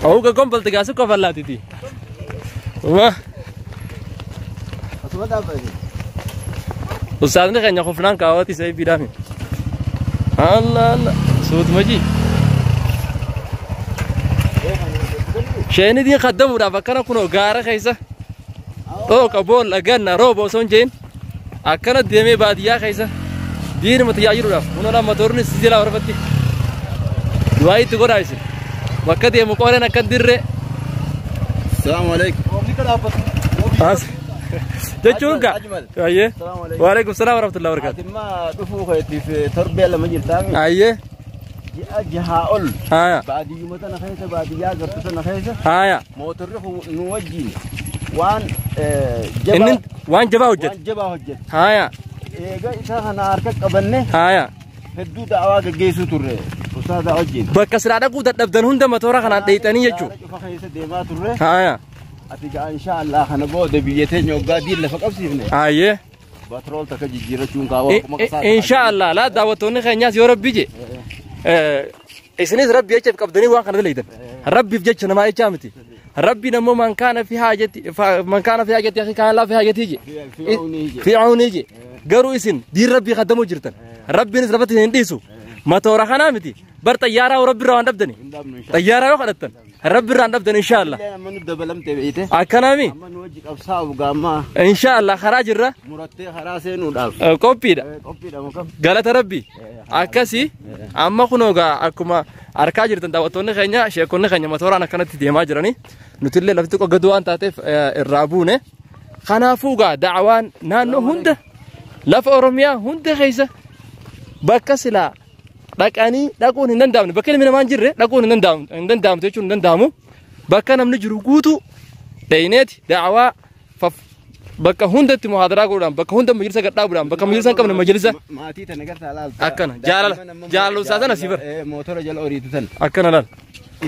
Hawuga kombalti gaasu kofallaatiti. Uma Asuma dhaabbate. Ustaazni keenya kufnaan kaawwati isa ibiidhaami. Allah Allah suutuma ji. Sheeni diin khaddamuudhaaf akkana kunoo gaara keessa dhooqa boolla ganna rooba osoo hin jeen akkana deemee baadiyyaa keessa diinuma tajaajiluudhaaf kunoo lama motorni si jalaa horfatti. Du'aa itti godhaa isin. Bakka deemu qoreen akka dirree. Salaamu alaikum. As. Jechuun kaa. Ajmal. Ayyee. Salaamu alaikum. Waalaikum salaam warahmatullahi wabarakatuh. Ati immaa dhufuu keetiif torbee 2 jirtaami. Ayyee. Ji'a 6 ol. Haya. Baadiyyuma tana keessa baadiyyaa agartu tana keessa Haya. mootorri kun nu wajjin waan jabaa Inni waan jabaa hojjete. waan jabaa hojjete. Haya. Eega isa kana harka qabanne Haya. hedduu da'awaa gaggeessuu turre ustaaza wajjin. Bakka silaa dhaquu dadhabdan hunda motora kanaan dheeyxanii jechuudha. Gaara cufa keessa deemaa turre. Haya. Ati gaa insha Allah kana booda biyya teenya waggaa diin lafa qabsiifne. Ayyee. Batrool takka jijjiirrachuun kaawwa akkuma qasaa. Insha Allah laa daawwattoonni keenyaas yoo rabbi je isinis rabbi jechaaf qabdanii waan kana dalagdan. Rabbiif jecha namaa jechaa miti. Rabbiin ammoo man kaana fi haajati man kaana fi haajati akhi kaana laa fi haajati je. Fi aunii je. Garuu isin diin rabbii kaddamuu jirtan. Rabbiinis lafatti hin dhiisu. Matoora kanaa miti. Bar xayyaaraa rabbi irraa waan dhabdani. Xayyaaraa yoo kadhattan rabbi irraa hin dhabdan insha Allah. Amma nu dabalamte beeyte. Akkanaami Amma nu wajji qabsaa'uuf gaammaa insha Allah karaa jirra murattee karaa seenuudhaaf. qophiidha. Qophiidha muka. Galata rabbi akkasi amma kunoo gaa akkuma arkaa jirtan daawwattoonni keenya sheekonni keenya motoraan akkanatti deemaa jiranii nutillee lafti xiqqoo gadi waan taateef irraa buune kanaafuu gaa da'awaan naannoo hunda lafa Oromiyaa hunda keessa bakka silaa dhaqanii dhaquun hin danda'amne bakka ilmi namaa hin jirre dhaquun hin danda'amu hin danda'amtu jechuun hin danda'amu bakka namni jiru guutuu dhayneeti da'awaa bakka hundatti muhaadaraa godhuudhaan bakka hunda majlisa gad dhaabuudhaan bakka majlisa hin qabne majlisa Maatii tana gartaa laalta. Akkana, jaalala- jaalala isaa sana si bara. Mootora jala horiitu tana. Akkana laal.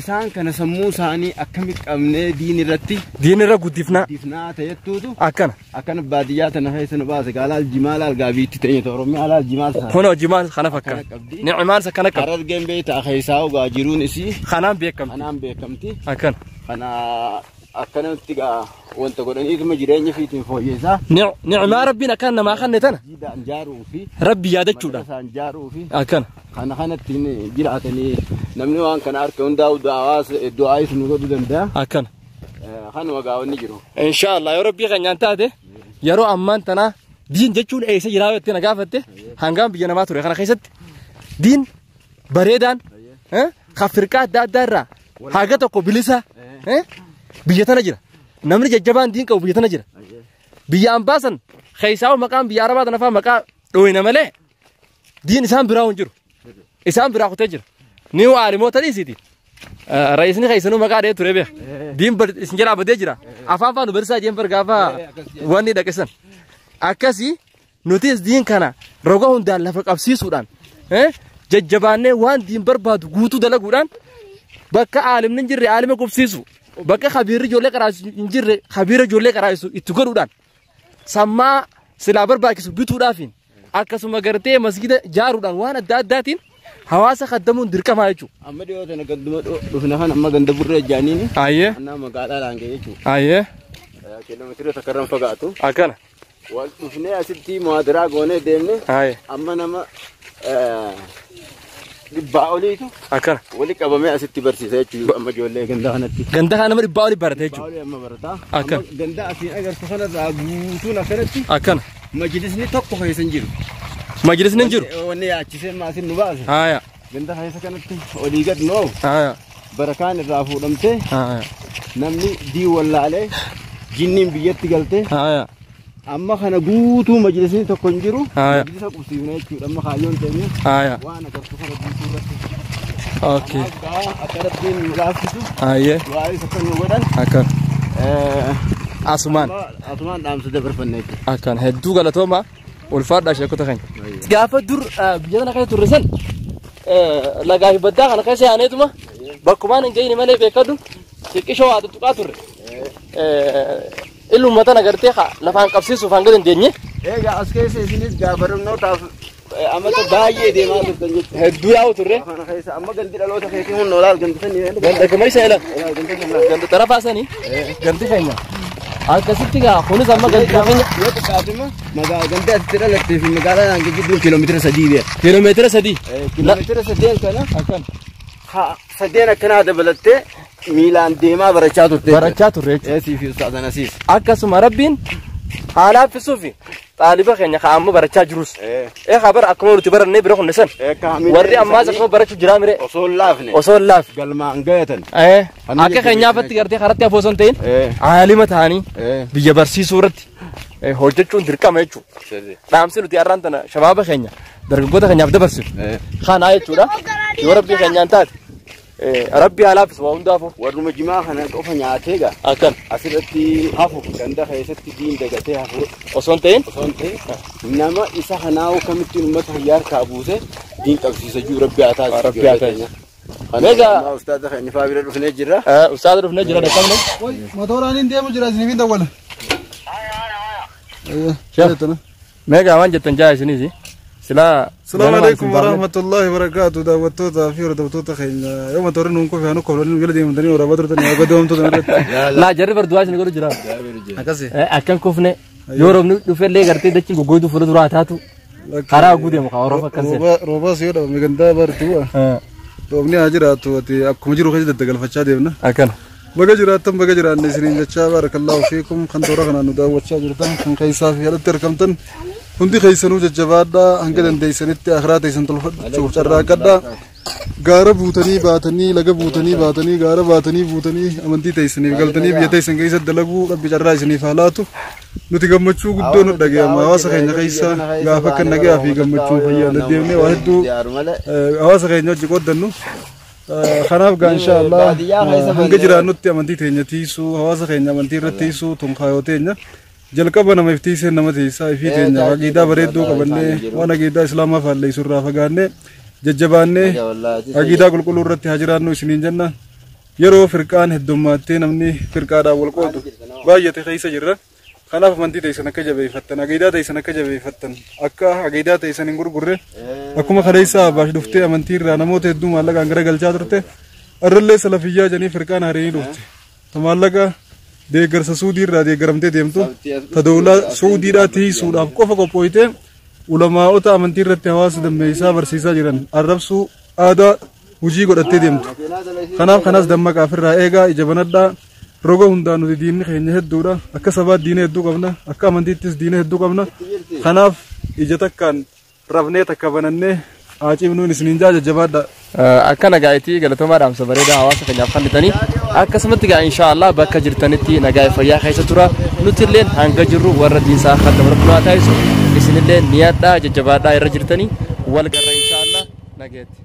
Isaan kana sammuu isaanii akkamitti qabnee diin irratti Diin irra guddifnaa. guddifnaa ta'ettuutu Akkana. akkana baadiyyaa tana keessa nu baase gaalaal jimaa laal gaabiitti ta'e Oromiyaa laal jimaa sana. Kunoo jimaan kana fakkaata. Akkana qabdi. Ni'maan akkana qabdi. Harargeen beektaa keessaa ogaa jiruun isii Kanaan beekamti. kanaan beekamti. Akkana. Kana akkanatti gaa wanta godhaniituma jireenya fiitiin fooyyessaa. Ni'maa rabbiin akkana namaa kanne tana Jiidhaan jaaruu fi rabbi yaadachuudhaan. isaan jaaruu fi Akkana. kana kanatti jiraatanii namni waan kana harka hundaa'u du'aayis nu godhuu danda'a. Akkana. Kanuma gaawwanni jiru. Insha Allah yoo rabbii keenyaan taate yeroo ammaan tanaa diin jechuun eessa jiraa yoo itti na gaafatte hangaan biyya namaa ture kana keessatti diin bareedaan kan firqaa adda addaa irraa haga tokko bilisa biyya tana jira. Namni jajjabaan diin qabu biyya tana jira. Biyya ambaa san keessaa maqaan biyya arabaa tana fa'aa maqaa dhooyina malee diin isaan biraa hin jiru. Isaan biraa kutee jira. Ni aalimoota dhiisiiti. Raisni keessanuu maqaa dhahee ture beeka. Diin isin jalaa badee jira. Afaan faan nu barsiisaa jeen bar gaafa wanni dhaqisan. Akkasii nutis diin kana roga hundaan lafa qabsiisuudhaan jajjabaannee waan diin barbaadu guutuu dalaguudhaan bakka aalimni hin jirre aalima qubsiisu bakka khabiirri ijoollee qaraasu hin jirre khabiira ijoollee qaraasu itti godhuudhaan sammaa silaa barbaachisu bituudhaafiin akkasuma gartee masgida jaaruudhaan waan adda addaatiin hawaasa khaddamuun dirqamaa jechuudha. Amma dhiyoo tana ganduma dhufna kan amma ganda burree jaaniini. Ayyee. Annaa magaalaa laangee jechuudha. Ayyee. Kiiloomeetira takka irraan fagaatu. Akkana. Wal dhufnee asitti muhaadaraa goonee deemne. Ayyee. Amma nama 100 oliitu Akkana. wali qabamee asitti barsiisa jechuudha amma ijoollee ganda kanatti. Ganda kana nama 100 olii barate jechuudha. 100 olii amma barata. Akkana. Amma ganda asiin agartu kanarraa guutuun akkanatti. Akkana. Majlisni tokko keessa hin jiru. Majlisni hin jiru. Wanni yaachisee maasin nu baase. Haaya. Ganda keessa kanatti olii gad nu oofu. Haaya. Barakaan irraa fuudhamtee. Haaya. Namni diin wallaalee jinniin biyyatti galtee. Haaya. Amma kana guutuu majlisni tokko hin jiru. Haaya. Majlisa qubsiifne jechuudha amma kaayyoon teenye. Haaya. Waan agartu kana guutuu irratti. Okay. Kanaaf gaa akka rabbiin nu laaffisu. Haayee. Du'aayis akka nu godhan. Akkana. Asumaan. Asumaan dhaamsa dabarfanne jechuudha. Akkana hedduu galatooma ulfaadhaa sheekota keenya. Gaafa dur biyya kana keessa turre san lagaa fi baddaa kana keessa yaaneetuma bakkumaan hin gahini malee beekadhu xiqqishoo waa tuttuqaa turre. Ilmi uummata agartee lafaan qabsiisuuf hanga dandeenye. Egaa as keessa isinis gaafa barnootaaf Amata baay'ee deemaa turtan jechuudha. Hedduu yaa'u turre. Kana keessa amma gandi dhaloota keetii humna olaal gandi sanii. Ganda gama isa elan. Ganda xarafaa sanii. Gandi keenya. Akkasitti gaa kunis amma gandi keenya. Yoo xiqqaatuma gandi asitti dhalattee fi magaalaa naannoo gidduun kiiloomeetira 3 beera. Kiiloomeetira 3. Kiiloomeetira 3 kana Akkan. sadeen akkanaa dabalattee miilaan deemaa barachaa turte. Barachaa turre jechuudha. Eesii fi ustaazan asiis. Akkasuma Rabbiin haa laaffisuufi xaaliba keenya haa amma barachaa jirus. Ee haa bara akkuma nuti barannee bira kunne san. Warri ammaas akkuma barachuu jiraa mire Osoo hin laafne. osoo hin laafne. Galmaan gayatan. Akka keenyaafatti gartee karatti hafuu osoo hin ta'in aalima ta'anii biyya barsiisuu irratti hojjechuun dirqama jechuudha. Dhaamsi nuti har'aan tana shabaaba keenya dargaggoota keenyaaf dabarsinu. Kanaa jechuudha. Yoo Rabbii keenyaan taate Rabbi haa laaffisu waa hundaafuu. Warruma jimaa kana qofa nyaatee gaa Akkan asirratti hafu ganda keessatti diin dagatee hafu osoo hin ta'in osoo hin ta'in nama isa kanaa'u kamittiin uummata hayyaa harkaa buuse diin qabsiisa jiru Rabbi haa taasisu. Rabbi haa taasisu. Meegaa ustaaza keenya faa bira dhufnee jirra. Ustaaza dhufnee jira dhaqqabne. Motoraan hin deemu jira isiniif hin dawwala. Meegaa waan jettan jaa isiniis silaa. Salaamu alaikum warahmatullahi wabarakatuh daawwattootaa fi hordoftoota keenya yoo motorri nuun kufe anu koolanii jala deemtanii waraabaa turtanii haa godoomtoota irratti. Laa jarri bar du'aa isin godhu jira. Akkasi. Akkan kufne yoo roobni dhufellee gartee dachiin goggoituu fuula duraa taatu karaa guutuu deemu kaa oroof akkan seenu. Roobaas yoo dhabame gandaa bartu roobni haa jiraatu ati akkuma jiru keessa daddagalfachaa deemna. Akkana. Baga jiraattan baga jiraanne isiniin jechaa barakallahu fiikum kan toora kanaan nu daawwachaa jirtan kan keessaa fi alatti argamtan hundi keessanuu jajjabaadhaa hanga dandeessanitti akhiraa teessan tolfachuuf carraaqqadhaa. Gaara buutanii baatanii laga buutanii baatanii gaara baatanii buutanii amantii teessaniif galtanii biyya teessan keessa dalaguu Rabbi carraa isiniif haa laatu. Nuti gammachuu guddoo nu dhaga'ama hawaasa keenya keessa gaafa akka nagayaa fi gammachuu fayyaa deddeemnee waa hedduu hawaasa keenya wajji qooddannu. Kanaaf gaa inshaallah hanga jiraannutti amantii teenya tiisuu hawaasa keenya amantii irratti tiisuu tunkaayoo teenya jalqaba nama iftiisee nama tiisaa ifii teenya aqiidaa bareedduu qabannee waan aqiidaa islaamaa faalleessu irraa fagaannee jajjabaannee aqiidaa qulqulluu irratti haa jiraannu isiniin jenna. Yeroo firqaan heddummaattee namni firqaadhaan wal qoodu baay'ate keessa jirra. Kanaaf amantii teessan akka jabeeffattan aqiidaa teessan akka jabeeffattan akka aqiidaa teessan hin gurgurre akkuma kaleessa Abaash dhuftee amantii irraa namoota hedduu maallaqaan gara galchaa turte irrallee salafiyyaa jedhanii firqaan haaranii dhufte. Ta maallaqa deeggarsa Suudii irraa deeggaramtee deemtu ta dawlaa Suudiidhaa tiisuudhaaf qofa qophooyte ulamaa'ota amantii irratti hawaasa dammeessaa barsiisaa jiran arrabsuu aadaa hojii godhattee deemtu. Kanaaf kanas dammaqaa ofirraa eegaa ija banadhaa. Roga hundaan nuti diinni keenya hedduudha. Akka sabaatti diina hedduu qabna. Akka amantiittis diina hedduu qabna. Kanaaf ija takkaan rafnee takka banannee haa cimnuun isiniin jaa jajjabaadha. Akka nagaayitii galatoomaa dhaamsa bareedaa hawaasa keenyaaf kennitanii akkasumatti gaa inshaallah bakka jirtanitti nagaa fayyaa keessa tura nuti illeen hanga jirru warra diinsaa kan dabarfnu haa taasisu isinillee niyadhaa jajjabaadhaa irra jirtanii wal garra inshaallah nageetti.